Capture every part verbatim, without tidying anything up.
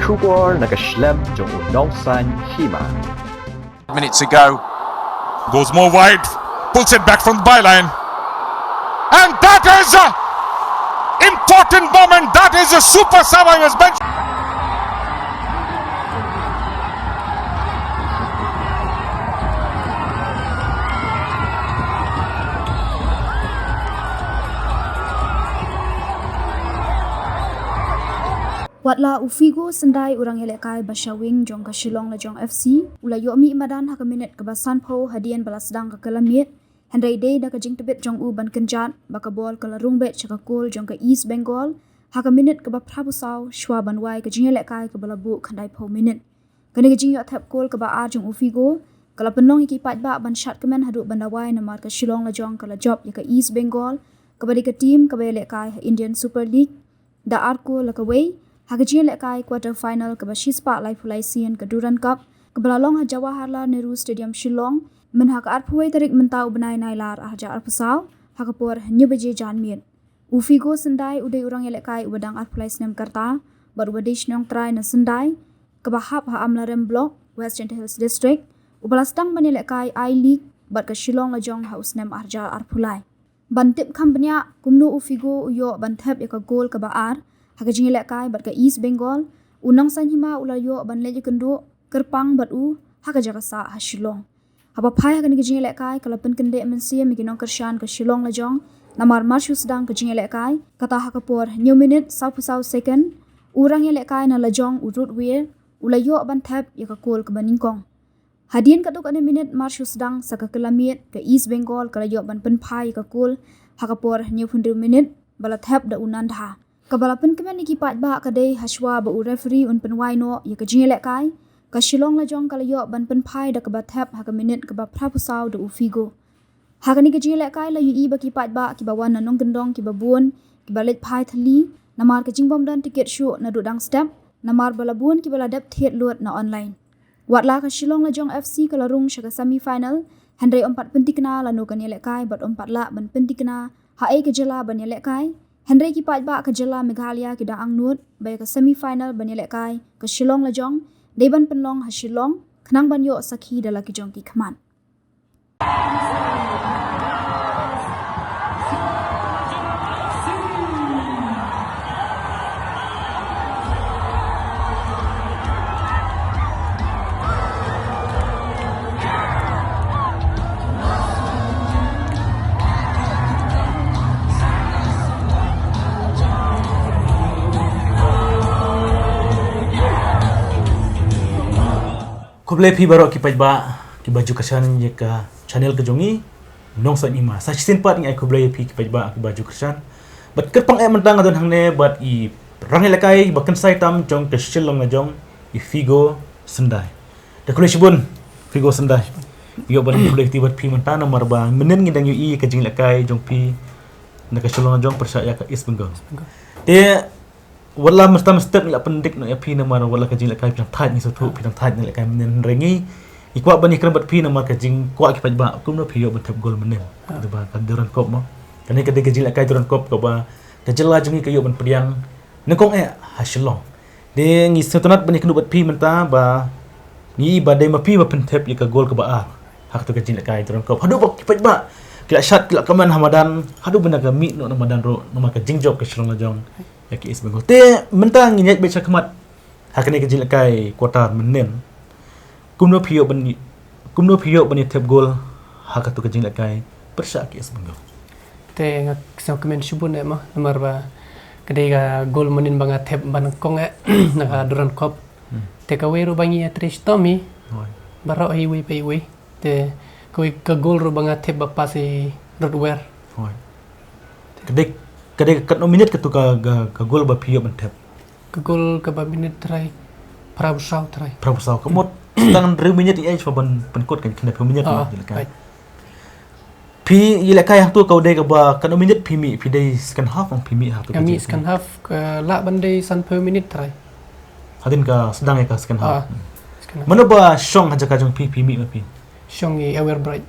Tukor na ka shlem jong u Nongsaiñ Hima. Minutes ago. Goes more wide. Pulls it back from the byline. And that is a important moment. That is a super sub. I was bench. Watla u Figo Syndai u rang ïalehkai ba shawing jong ka Shillong Lajong F C, u la ïoh mih madan ha ka minit kaba sanphew hadien ba la sdang ka kylla miet, hynrei dei da ka jingtbit jong u ban kynjat ba ka bol ka la rung beit sha ka kol jong ka East Bengal ha ka minit kaba phraphew saw shwa ban wai ka jingïalehkai kaba la buh khyndaiphew minit. Kane ka jingïoh thep kol kaba ar jong u Figo ka la pynlong ïa ki paidbah ban shad kmen haduh ban da wai namar ka Shillong Lajong ka la jop ïa ka East Bengal kaba dei ka team kaba ïalehkai ha Indian Super League da ar kol la kawei ha ka jingïalehkai quarter final kaba shispah laiphew lai sien ka Durand Cup kaba la long ha Jawaharlal Nehru Stadium Shillong mynha ka arphew wei tarik mynta u bnai Nailar arhajar arphew saw ha ka por hynñiew baje janmiet. U Figo Syndai u dei u rang ïalehkai uba dang arphew lai snem ka rta bad uba dei shnong trai na Syndai kaba hap ha Amlarem Block, West Jaintia Hills District, uba la sdang ban ïalehkai I-League bad ka Shillong Lajong ha u snem arhajar arphew lai. Ban tip kham bniah kumno u Figo u ïoh ban thep ïa ka gol kaba ar ha ka jingïalehkai bad ka East Bengal, u Nongsaiñ Hima u la ïoh ban leit ïakynduh kyrpang bad u ha ka jaka sah ha Shillong. Haba phai ha kane ka jingïalehkai ka la pynkyndeh mynsiem ïa ki nongkyrshan ka Shillong Lajong namar mar shu sdang ka jingïalehkai, kata ha ka por hynñiew minit sawphew saw second, u rang ïalehkai na Lajong u Ruth Weir u la ïoh ban thep ïa ka kol kaba nyngkong. Hadien katto katne minit mar shu sdang sa ka kylla miet ka East Bengal ka la ïoh ban pynphai ïa ka kol ha ka por hynñiewphew hynriew minit ba la thep da u Nandha. Kaba la pynkmen ïa ki paidbah ka dei hashwa ba u referee un pynwai noh ïa ka jingïalehkai, ka Shillong Lajong ka la ïoh ban pynphai da kaba thep ha ka minit kaba phraphew saw da u Figo. Ha kane ka jingïalehkai la ïohi ba ki paidbah kiba wan na nongkyndong kiba bun kiba leit phai thylli namar ka jingbym don tiket shuh naduh dang step namar ba la bun kiba la dep thied lut na online. Watla ka Shillong Lajong F C ka la rung sha ka semi final, hynrei ym pat pynthikna lano kan ïalehkai bad ym pat lah ban pynthikna ha ei ka jylla ban ïalehkai, hynrei ki paidbah ka jylla Meghalaya ki dang angnud ba ïa ka semi final ban ïalehkai ka Shillong Lajong dei ban pynlong ha Shillong khnang ban ïoh sakhi da la ki jong ki khmat. Khublei phi baroh ki paidbah kiba ju kyrshan ïa ka channel ka jong ngi Nongsaiñ Hima. Sa shisien pat ngi ai khublei ïa phi ki paidbah kiba ju kyrshan. Bad kyrpang eh mynta nga don hangne bad i rang ïalehkai ba kynsai tam jong ka Shillong Lajong, i Figo Syndai. Te khublei shibun Figo Syndai. Ïoh ban khublei kti bad phi mynta namar ba mynnin ngi dang ïohi ka jingïalehkai jong phi na ka Shillong Lajong pyrshah ïa ka East Bengal. Te watla mynta mynstep ngi la pyndik noh ïa phi namar watla ka jingïalehkai phi dang thait ngi sngewthuh phi dang thait na ïalehkai mynnin, hynrei ngi kwah ban ïakren bad phi namar ka jingkwah ki paidbah kumno phi ïoh ban thep gol mynnin. Kata ba ka Durand Cup mo. Kane ka dei ka jingïalehkai Durand Cup kaba ka jylla jong ngi ka ïoh ban pdiang nyngkong eh ha Shillong. Te ngi sngewtynnat ban ïakynduh bad phi mynta ba ngi i ba dei ma phi ba pynthep ïa ka gol kaba ar ha kata ka jingïalehkai Durand Cup. Haduh ba ki paidbah ki la shad ki la kmen ha madan, haduh ba na ka mih noh na madan ruh namar ka jingjop ka Shillong Lajong ïa ka East Bengal. Te mynta ngin ïaid beit sha khmat ha kane ka jingïalehkai quarter mynnin. Kumno phi ïoh ban, kumno phi ïoh ban ïa thep gol ha katu ka jingïalehkai pyrshah ka East Bengal? Te nga sngewkmen shibun eh mo namar ba ka dei ka gol mynnin ba nga thep ba nyngkong eh na ka Durand Cup. Te kawei ruh ba ngi ïatrei shitom hi baroh hi iwei pa iwei. Te kawei ka gol ruh ba nga thep ba pass i Ruth Weir. Ka dei, ka dei katno minit katu ka, ka, ka gol ba phi ïoh ban thep? Ka gol kaba minit trai phra phew saw trai. Phra phew saw. Ka mut tang hynriew minit ïa ba ban pynkut kan khyndai phew minit. Phi ïalehkai hangtu ka dei kaba katno minit phi mih, phi dei second half ong phi mih hangtu? Nga mih second half, ka lah ban dei sanphew minit trai. Hadien ka sdang ïa ka second half. Mano ba shong ha jaka jong phi, phi mih ma phi? Shong i Ewer Bright.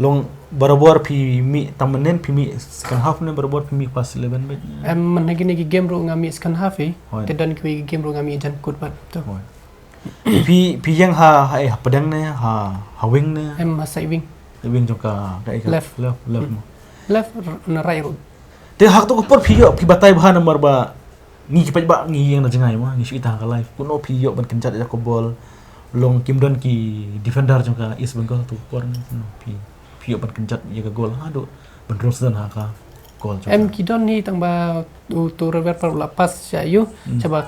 Long barabor phi mih tang mynnin, phi mih second half ne barabor phi mih first eleven beit? Em, man ha kine ki game ruh nga mih second half hi. Hooid. Te don kiwei ki game ruh nga mih jan kut bad. To. Hooid. Phi, phi ïeng ha, ha, eh, ha pdeng ne, ha, ha wing ne? Em, ha side wing. Side wing jong ka, ka, eh, ka left. Left, left Hmm. mo. Left r-, na right ruh. Te ha kato ka por phi ïoh, phi batai bha namar ba ngi ki paidbah ngi ïeng na jngai mo, ngi shu ïohi ha ka live. Kumno phi ïoh ban kynjat ïa ka bol, long kim don ki defender jong ka East Bengal ha kato ka por ne, kumno phi, phi ïoh ban kynjat ïa ka goal haduh ban rung sdang ha ka goal jong ka. Em, ki don hi tang ba u, uto u Robert Park u la pass sha ïa u, Hmm. shaba,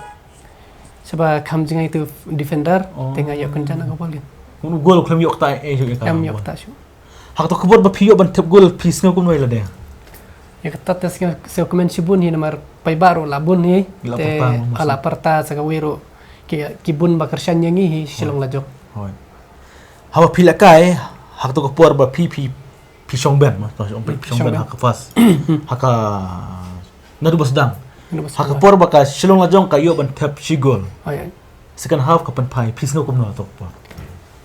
shaba kham jngai uto u defender, Oh. te nga ïoh kynjat ïa ka bol kan. Kumno goal khlem ïoh ktah, eh, ïoh ïa ka bol. Em, ïoh ktah shuh. Ha kato ka por ba phi ïoh ban thep goal phi sngew kumno ïa lade? Ïa kata te sngew, sngewkmen shibun hi namar paidbah ruh la bun hi. La pyrta mo, la pyrta sa kawei ruh ki, ki bun ba kyrshan ïa ngi hi Shillong la jong. Hooid. Haba phi lehkai ha kato ka por ba phi, phi, phi shong ben mo, phi shong ben ha ka first. Ha ka naduh ba sdang. Naduh ba sdang. Ha ka por ba ka Shillong la jong ka ïoh ban thep shi goal. Hooid. Second half ka pynphai, phi sngew kumno ha kato ka por?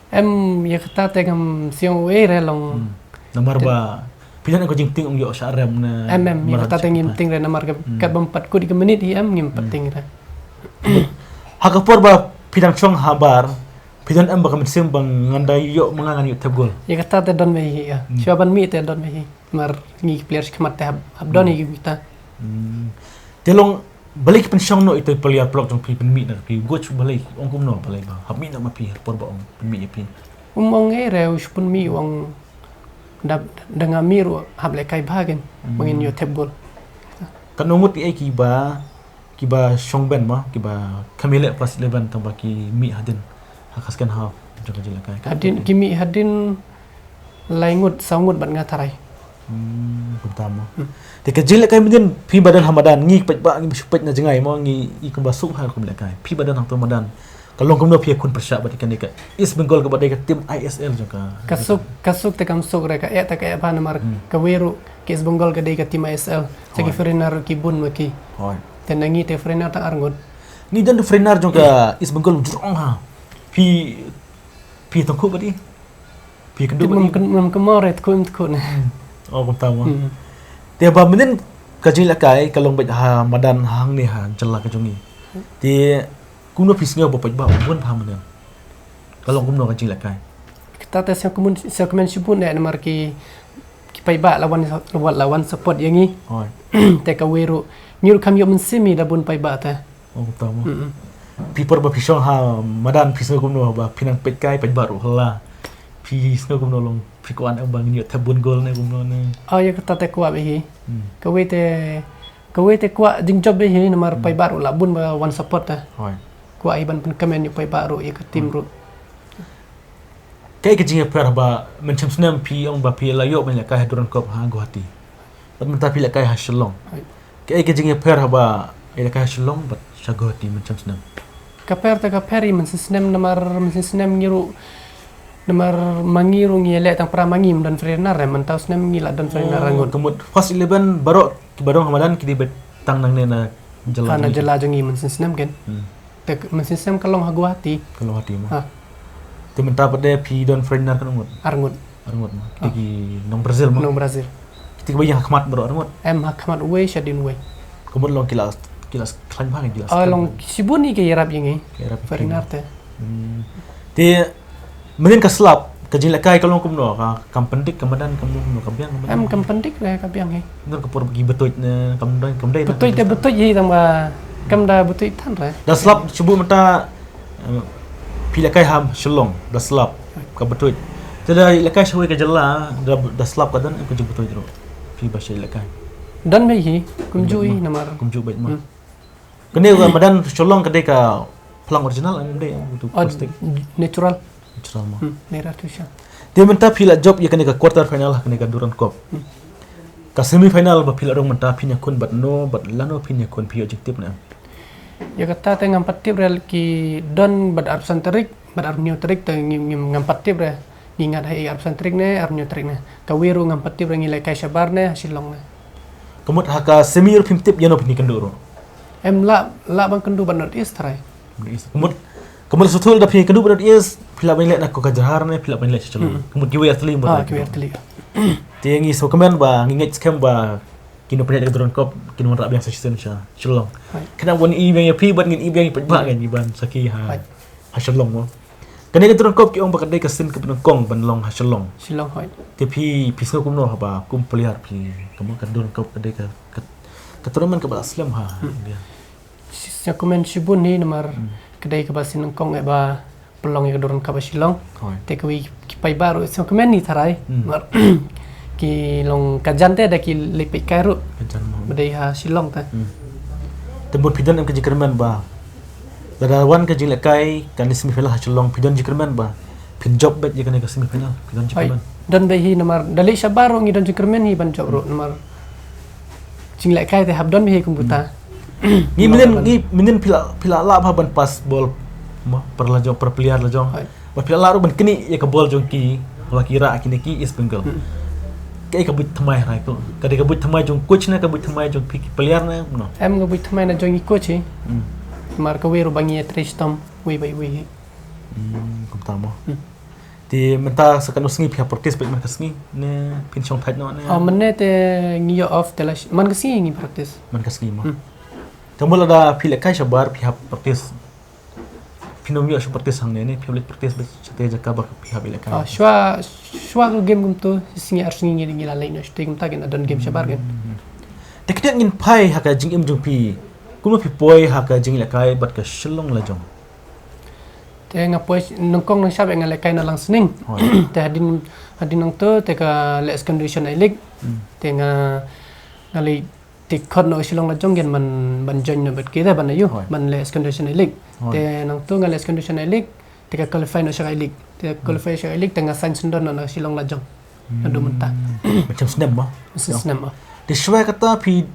Em, ïa kata te ngam sngew ei re long. Hmm. Namar ba phi don ka jingtieng ong ïoh shah rem ne. Em, em, ïa kata te ngim tieng re namar ka, Hmm. katba ym pat kut ïa ka minit hi em ngim pat Hmm. tieng re. Ha ka por ba phi dang shong habar, phi don em ba ka mynsiem ba ngan da ïoh ma nga ngan ïoh thep goal? Ïa kata te don bha hi ïa. Hmm. Shuwa ban mih te don bha hi. Namar ngi ki player shakhmat te hap, hap don Hmm. ïa kita. Hmm. Te long balei ki pynshong noh ito i player paralok jong phi, pynmih na phi, coach balei, ong kumno balei ba hap mih noh ma phi ha ka por ba ong pynmih ïa phi? Um ong ei re u shu pynmih, u ong da, da nga mih ruh hap lehkai bha kan, Hmm. ba ngin ïoh thep goal. Katno ngut ïa kiba, kiba shong ben mo, kiba khlem ïaleh first eleven tang ba ki mih hadien ha ka second half jong ka jingïalehkai? Hadien ki mih hadien lai ngut, saw ngut bad nga tharai. Hmm, kumta mo. Hmm. Te ka jingïalehkai mynnin phi ba don ha madan, ngi paidbah ngi ba shu peit na jngai mo, ngi i kumba suk ha kum lehkai. Phi ba don hangto madan, ka long kumno phi ïakhun pyrshah bad kane ka East Bengal kaba dei ka team I S L jong ka? Ka suk, ka suk te kam suk re, ka eh te ka eh bha namar Hmm. kawei ruh ka East Bengal ka dei ka team I S L. Sa ki Hooid. Foreigner ruh ki bun ma ki. Hooid. Te na ngi te foreigner tang ar ngut. Ngi don foreigner jong ka East Bengal jrong ha. Phi, phi tang khuh bad i? Phi kynduh bad i? Ngam kyn-, ngam kynmaw re, tkhuh ngam tkhuh ne. Oh, kumta mo. Hmm. Te ba mynnin ka jingïalehkai ka long beit ha madan hangne ha jylla ka jong ngi. Te kumno phi sngew ba paidbah bun bha mynnin? Ka long kumno ka jingïalehkai? Kata te sngewkmen, sngewkmen shibun eh namar ki, ki paidbah la wan, la wan, la wan support ïa ngi. Hooid. Te kawei ruh ngi ruh kham ïoh mynsiem hi da bun paidbah te. Oh, kumta mo. Mm-mm. Phi por ba phi shong ha madan phi sngew kumno ba phi nang peit kai, paidbah ruh hla? Phi sngew kumno long, phi kwah ne em ba ngin ïoh thep bun goal ne kumno ne? Oh, ïa kata te kwah bha hi. Hmm. Kawei te, kawei te kwah jingjop bha hi namar Hmm. paidbah ruh la bun ba wan support te. Hooid. Kwah hi ban pynkmen ïa u paidbah ruh ïa ka team Hmm. ruh. Kaei ka jingïapher haba mynshem snem phi ong ba phi la ïoh ban ïalehkai ha Durand Cup ha Guwahati, bad mynta phi lehkai ha Shillong? Hooid. Kaei ka jingïapher haba ïalehkai ha Shillong bad sha Guwahati mynshem snem? Ka pher te ka pher hi, mynshem snem namar, mynshem snem ngi ruh, namar ma ngi ruh ngi ïaleh tang para ma ngi, ym don foreigner re, mynta u snem ngi la don foreigner Oh, ar ngut. Ka mut first eleven baroh kiba don ha madan ki dei beit tang nangne na jylla jong ngi. Ah, na jylla jong ngi mynshem snem kan. Hmm. Te mynshem snem ka long ha Guwahati. Ka long Guwahati mo. Ha. Te mynta pat de phi don foreigner katno ngut? Ar ngut. Ar ngut mo. Ah. Te ki nong Brazil mo? Nong Brazil. Kito kiba ïeng ha khmat baroh ar ngut? Em, ha khmat uwei, shadien uwei. Ka mut long ki la, ki la khlaiñ bha, ki la Oh, long shibun hi ki ïarap ïa ngi. Ki ïarap ïa ngi. Foreigner te. Hmm. Te mynnin ka slap, ka jingïalehkai ka long kumno, ka, kam pyndik ka madan, kam long kumno, ka biang ka madan? Em, kam pyndik re, ka biang hi. Namar ka por ba ki btuid ne, kam dei, kam dei na ka btuid te btuid hi tang ba kam da btuid than re. Da slap shu buh mynta, em, phi lehkai ha Shillong, da slap ka btuid. Te da lehkai sha kawei ka jylla, da, da slap ka don em ka jingbtuid ruh? Phi ba shu lehkai. Don bha hi, kumjuh hi namar. Kumjuh bha mo. Hmm. Kane ka madan Shillong ka dei ka phlang original em dei em, uto Oh, plastik? Natural. Natural mo. Hmm, natural. Te mynta phi la jop ïa kane ka quarter final ha kane ka Durand Cup. Hmm. Ka semi final ba phi la rung mynta phin ïakhun bad no, bad lano phin ïakhun, phi ïoh jingtip ne em? Ïa kata te ngam pat tip re, ki don bad arphew san tarik, bad arphew hynñiew tarik te ngim, ngim, ngam pat tip re. Ngi ngat ha i arphew san tarik ne, arphew hynñiew tarik ne. Kawei ruh ngam pat tip re ngi lehkai shabar ne, ha Shillong ne. Ka mut ha ka semi ruh phim tip ïano phin ïakynduh ruh? Em lah, lah ban kynduh bad North East tharai. North East. Ka mut, ka mut shuh shuh da phi kynduh bad North East, phi lah ban leh na Cocajahar ne, phi lah ban leh sha Shillong? Hmm. Ka mut kiwei ar tylli mo? Ah, kiwei ar tylli. Te ngi sngewkmen ba ngi ngeit skhem ba kin ïa pynïaid ïa ka Durand Cup kin wanrah biang sa shisien sha Shillong. Hooid. Khnang ban i biang ïa phi bad ngin i biang ïa phi ba ngan i ban sakhi ha. Hooid. Ha Shillong mo. Kane ka Durand Cup ki ong ba ka dei ka sien kaba nyngkong ban long ha Shillong. Shillong, hooid. Te phi phi sngew kumno haba kum player phi kumno ka Durand Cup ka dei ka ka, ka tournament kaba la slem ha India. Sngewkmen shibun hi namar ka dei kaba sien nyngkong eh ba pynlong ïa ka Durand Cup ha Shillong. Hooid. Te kiwei ki paidbah ruh sngewkmen hi tharai. Namar ki long ka jan te da ki leit peit kai ruh. Ka jan mo. Ba dei ha Shillong te. Te bun phi don em ka jingkyrmen ba lada wan ka jinglehkai kane semi final ha Shillong phi don jingkyrmen ba phin jop beit ïa kane ka semi final phi don jingkyrmen. Don beit hi namar da leit shabar ruh ngi don jingkyrmen hi ban jop ruh namar jinglehkai te hap don beit hi kumta. Ngi mynnin ngi mynnin phi la phi la lah bha ban pass ball mo para la jong para player la jong. Ba phi la lah ruh ban knieh ïa ka ball jong ki ba ki rah kine ki East Bengal. Kaei ka buit thymmai hynrei ko ka dei ka buit thymmai jong coach ne ka buit thymmai jong phi ki player ne no. Em ka buit thymmai na jong i coach hi. Namar kawei ruh ba ngi ïatrei shitom wei ba wei hi. Kumta mo. Te mynta sa katno sngi phi hap practice beit man ka sngi ne phin shong thait noh ne? Oh, mynne te ngi ïoh off te la man ka sngi ngi practice. Man ka sngi mo. Te mo lada phi lehkai shabar phi hap practice. Phin ym ïoh shu practice hangne ne phi hap leit practice beit sha te jaka ba phi hap lehkai. Ah, shuwa shuwa ka game kumto sngi ar sngi ngi ngi la leit noh shu te kumta kin don game shabar kin. Te kdang ngin phai ha ka jingim jong phi kumno phi poi ha ka jinglehkai bad ka Shillong la jong. Te nga poi nyngkong nang shap nga lehkai na Langsning. Te hadien hadien nangto te ka leh secondary sha Nailik. Te nga nga leit te khot na Shillong la jong gen man ban join na bad kita ban ayu ban leh secondary sha Nailik. Te nangto nga leh secondary sha Nailik te ka qualify na sha Nailik. Te qualify sha Nailik te nga sign syndon na Shillong la jong. Adu mynta. Macam snem ba. Snem ba. Te shwa kata phi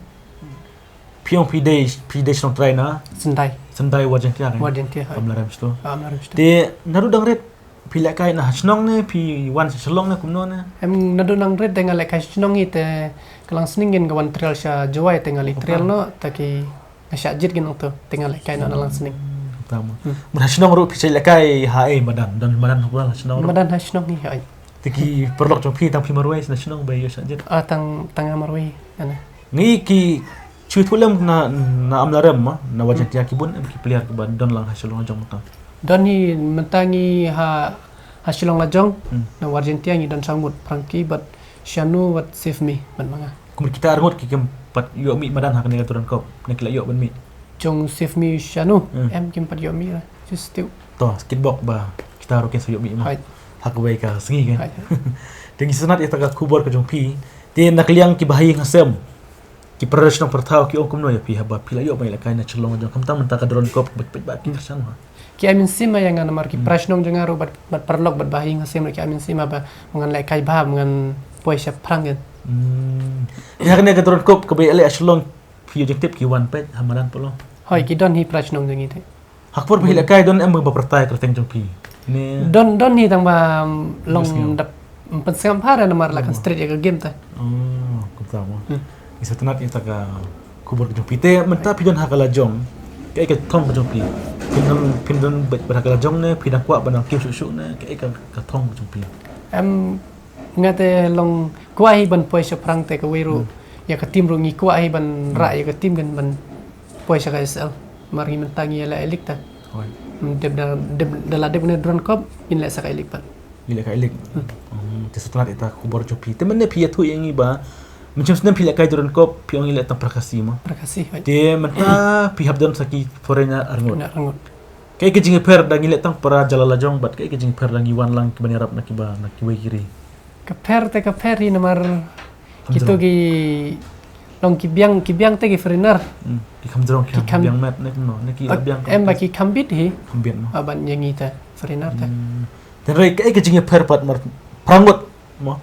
Phi ong phi dei phi dei shnong trai na Sendai. Sendai Warjengtia kan? Warjengtia, hai. Amlarem sto. Ah, Amlarem sto. Te naduh dang rit phi lehkai na shnong ne phi wan sha Shillong ne kumno ne? Em naduh dang rit te nga lehkai shnong hi te ka Langsning ngin ka wan trial sha Jowai te nga leh trial no ta ki nga shah jied ngin ong to te nga lehkai na Langsning. Tama. Mar ha shnong ruh phi lehkai ha ei madan don madan ha shnong ruh. Madan ha shnong hi hai. Te ki paralok jong phi tang phi marwei na shnong ba ïa shah jied. Ah tang tang marwei. Ana. Ngi ki shu ïathuh lem na na Amlarem ma na Warjengtia ki bun em ki player kiba don lang ha Shillong jong mynta. Don hi mynta ngi ha ha Shillong la jong na Warjengtia ngi don saw ngut Frankie bad Shanu bad Save Me bad ma nga. Kumne kita arngut ki kim pat ïoh mih madan ha kane ka Durand Cup ne ki la ïoh ban mih. Jong Save Me Shanu em kim pat ïoh mih la. Just tu. To skit bok ba kita ruh kin sa ïoh mih ma. Ha kawei ka sngi kan. Te ngi sngewtynnat ïa kata ka khubor ka jong phi. Te na ka liang kiba ha ïing ha sem. Ki para shnong para thaw ki ong kumno ïa phi haba phi la ïoh ban lehkai na Shillong jong khamtam mynta ka Durand Cup bad peit ba ki kyrshan ha. Ki ai mynsiem ïa nga namar ki para shnong jong nga ruh bad bad paralok bad ba ha ïing ha sem ruh ki ai mynsiem ba ngan lehkai bha ngan poi shaphrang kan. Ïa kane ka Durand Cup kaba ïaleh ha Shillong phi ïoh jingtip ki wan peit ha madan polo. Hoi ki don hi para shnong jong ngi te. Ha ka por ba phi lehkai don em ba pyrthai kyrteng jong phi? Ne don don hi tang ba long dap pynsngap bha namar la kan straight ïa ka game te. Oh, kumta mo. Ngi sngewtynnat ïa kata ka khubor ka jong phi te mynta phi don ha ka la jong. Kaei ka thong ka jong phi? Phin don phin don bad ha ka la jong ne phi dang kwah ban nang kiew shuh shuh ne kaei ka ka thong ka jong phi? Em nga te long kwah hi ban poi shaphrang te kawei ruh ïa ka team ruh ngi kwah hi ban rah ïa ka team kan ban poi sha ka S L. Mar ngi mynta ngi ïaleh A-League ta. Dep da dep da la dep ne Durand Cup ngin leh sha ka A-League pat. Ngi leh ka A-League. Te sngewtynnat ïa kata ka khubor jong phi. Te mynne phi ïathuh ïa ngi ba mynshem snem phi lehkai Durand Cup phi ong ngi leh tang para Khasi ma. Para Khasi. Te mynta phi hap don sa ki foreigner arngut. Arngut. Kaei ka jingïapher da ngi leh tang para jylla la jong bad kaei ka jingïapher da ngi wan lang kiban ïarap na kiba na kiwei ki ri. Ka pher te ka pher hi namar kito ki long ki biang ki biang te ki foreigner. Ki kham jrong ki kham biang met ne kumno ne ki la biang. Em ba ki kham bit hi. Kham bit no. Aban ïa ngi te foreigner te. Te rei kaei ka jingïapher pat mar prangut mo.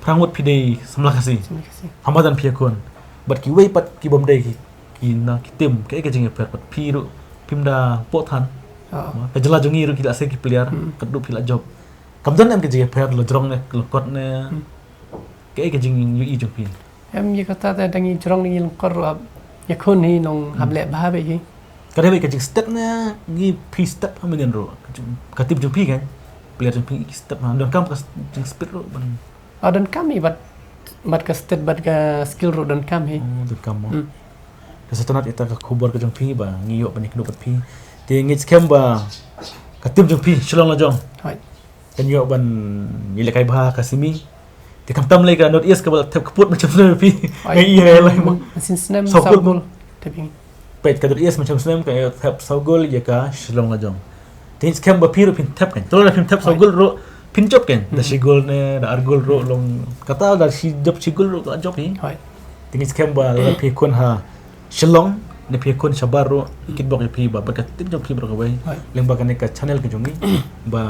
Prangut phi dei samla Khasi. Samla Khasi. Hamba dan phi ïakhun. Bad kiwei pat ki bym dei ki ki na ki team kaei ka jingïapher pat phi ruh phim da poh than. Ka jylla jong ngi ruh ki la sei ki player ka duh phi la jop. Kam don em ka jingïapher la jrong ne la kot ne. Kaei ka jingïohi jong phi? Em ïa kata te dang i jrong ngi lyngkot ruh ap ïakhun hi nong hap leh bha bha hi. Ka dei ka jingstep ne ngi phi step ha mynnin ruh ka team jong phi kan player jong phi ki step ha donkam ka jingspit ruh ban. Ah donkam hi bad Bad ka state bad ka skill ruh donkam hi. Hmm, donkam mo. Hmm. Te sa tang ita ka khubor ka jong phi ba ngi ïoh ban ïakynduh bad phi. Te ngi skhem ba ka team jong phi Shillong Lajong. Hoi. Kan ïoh ban ïalehkai bha ha ka semi. Te khamtam lei ka North East kaba la thep kput mynshem snem phi. Hoi. Ngi ïa lai mo. Mynshem snem saw gol. Saw gol. Te phi. Peit ka North East mynshem snem ka ïa thep saw gol ïa ka Shillong Lajong. Te ngi skhem ba phi ruh phin thep kan. Te lada phim thep saw gol ruh phin jop kan. Da shi gol ne, da ar gol ruh long. Kata da shi jop shi gol ruh ka jop hi. Hoi. Te ngi skhem ba lada phi khun ha Shillong ne phi khun shabar ruh, kitbok ïa phi ba bad ka team jong phi baroh kawei. Hoi. Lyngba kane ka channel ka jong ngi ba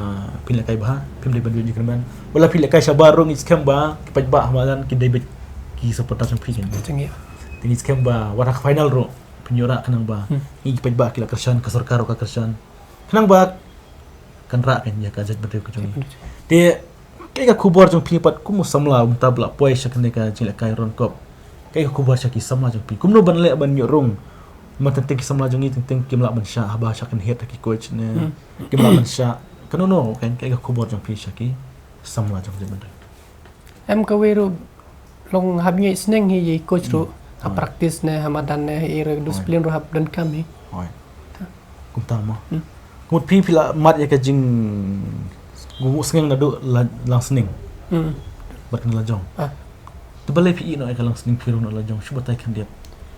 phin lehkai bha, phim dei ban ïoh jingkyrmen. Wat la phi lehkai shabar ruh ngi skhem ba ki paidbah ha madan ki dei beit ki supporter jong phi kan. Te ngi skhem ba wat ha ka final ruh phin ïoh rah khnang ba ngi ki paidbah ki la kyrshan, ka sorkar ruh ka kyrshan. Khnang ba kan rah kan ïa ka jaitbynriew ka jong ngi. Te kaei ka khubor jong phi pat kum u samla mynta ba la poi sha kane ka jinglehkai Ronkop. Kaei ka khubor sha ki samla jong phi kumno ban leh ban ïoh rung. Mynta teng ki samla jong ngi teng teng kim lah ban shah haba shah kynhied ha ki coach ne kim lah ban shah. Kano no kan kaei ka khubor jong phi sha ki samla jong jaitbynriew. Em kawei ruh long hap ngi sneng hi ïa i coach ruh. Ha practice ne ha madan ne ha i ruh discipline ruh hap donkam hi. Hoi. Kumta mo. Hmm. Kumut phi phi la mad ïa ka jing gu sneng naduh la Langsning. Hmm. Bad kane Lajong. Ah. Te balei phi ïeh noh ïa ka Langsning phi rung noh Lajong shu batai khyndiat.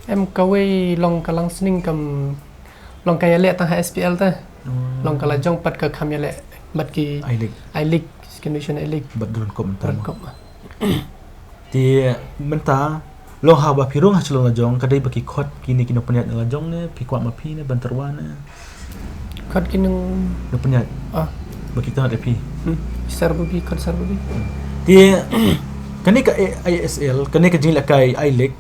Em kawei long ka Langsning kam long ka ïaleh tang ha S P L te. Hmm. Long ka Lajong pat ka kham ïaleh bad ki I-League. I-League, Second Division I-League. Bad Donkop mynta mo. Donkop. Te mynta long haba phi rung ha Shillong Lajong ka dei ba ki khot kine ki nongpynïaid na Lajong ne phi kwah ma phi ne ban tyrwa ne. Khot ki nong nongpynïaid. Ah. Ba ki tang da phi. Hmm. Sir Bobby, khot Sir Bobby. Te kane ka I S L, kane ka jinglehkai I-League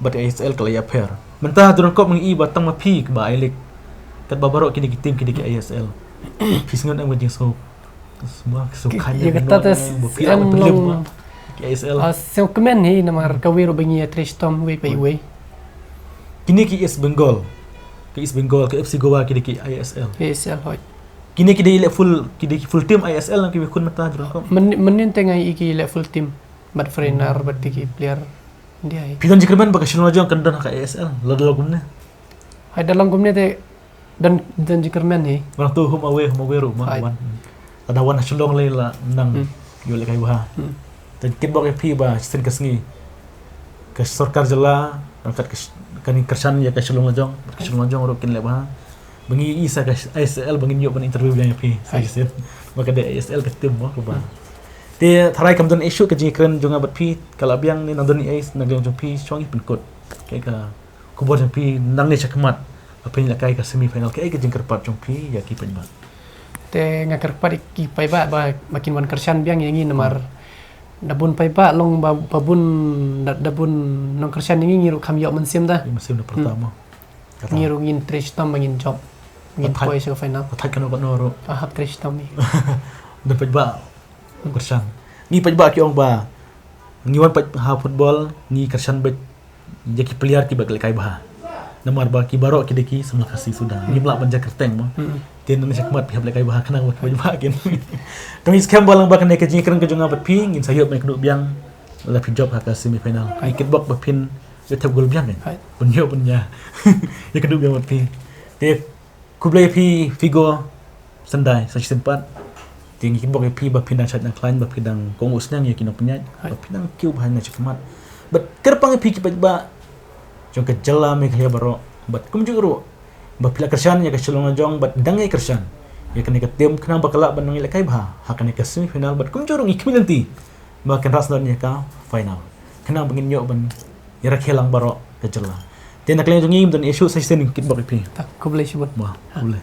bad I S L ka la ïapher. Mynta ha Donkop ngi i ba tang ma phi ba I-League. Katba baroh kine ki team ki dei ki I S L. Phi sngew em ka jingsngew Semua kesukaan ïa kata te ba phi em long. Ki I S L. Ah, sngewkmen hi namar kawei ruh ba ngi ïa trei shitom wei pa wei. Kine ki East Bengal. Ki East Bengal, ki F C Goa ki dei ki I S L. I S L hoi. Kine ki dei leh full, ki dei ki full team I S L nang kiwei khun mynta Donkop. Mynnin te nga i ki leh full team. Bad foreigner bad ki player India hi. Phi don jingkyrmen ba ka Shillong Lajong kan don ha ka I S L. Lada long kumne. Hoi da long kumne te Don, don jingkyrmen hi. Nang tu home away, home away ruh ma wan. Lada wan ha Shillong lei la nang ïoh lehkai bha. Te kitbok ïa phi ba shisien ka sngi ka sorkar jylla ryngkat ka sh-, kane kyrshan ïa ka Shillong Lajong, ka Shillong Lajong ruh kin leh bha. Ba ngi i sa ka I S L ba ngin ïoh ban interview biang ïa phi. Shisien ba ka dei I S L ka team mo kaba. Te tharai kam don issue ka jingkren jong nga bad phi ka la biang ne nang don i ais na jong phi shong i pynkut. Ka Khubor jong phi nangne shakhmat ba phin lehkai ka semi final, kaei ka jingkyrpad jong phi ïa ki paidbah? Te nga kyrpad ïa ki paidbah ba, ba kin wan kyrshan biang ïa ngi namar da bun paidbah long ba, ba bun da, da bun nongkyrshan ïa ngi, ngi ruh kham ïoh mynsiem da. Ïoh mynsiem da pyrta mo. Ngi ruh ngin trei shitom ba ngin jop. Ngin poi sha ka final. Ba thait kano kano ruh. Ba hap trei shitom ïa. Da paidbah kyrshan. Ngi paidbah ki ong ba ngi wan pat ha football ngi kyrshan beit ïa ki player kiba lehkai bha. Namar ba ki baroh ki dei ki samla Khasi suda. Ngim lah ban jia kyrteng mo. Te nangne shakhmat phi hap lehkai bha khnang ba ki paidbah kin. Te ngi skhem ba lang ba kane ka jingkren ka jong nga bad phi ngin sa ïoh ban ïakynduh biang la phi jop ha ka semi final. Ngi kitbok ba phin ïa thep gol biang kan. Ban ïoh ban ïa ïakynduh biang bad phi. Te Khublei phi Figo Syndai sa shisien pat. Te ngi kitbok ïa phi ba phi dang shait dang khlaiñ, ba phi dang kohnguh sniang ïa ki nongpynïaid, ba phi dang kiew bha nangne shakhmat. Bad kyrpang ïa phi ki paidbah jong ka jylla Meghalaya baroh bad kumjuh ruh ba phi la kyrshan ïa ka Shillong Lajong bad dang ïa kyrshan ïa kane ka team khnang ba ka lah ban nang ïalehkai bha ha kane ka semi final bad kumjuh ruh ngi khmih lynti ba kan rah sdang ïa ka final khnang ba ngin ïoh ban ïa rakhe lang baroh ka jylla. Te na ka liang jong ngi ym don issue, sa shisien ngi kitbok ïa phi. Khublei shibun. Khublei.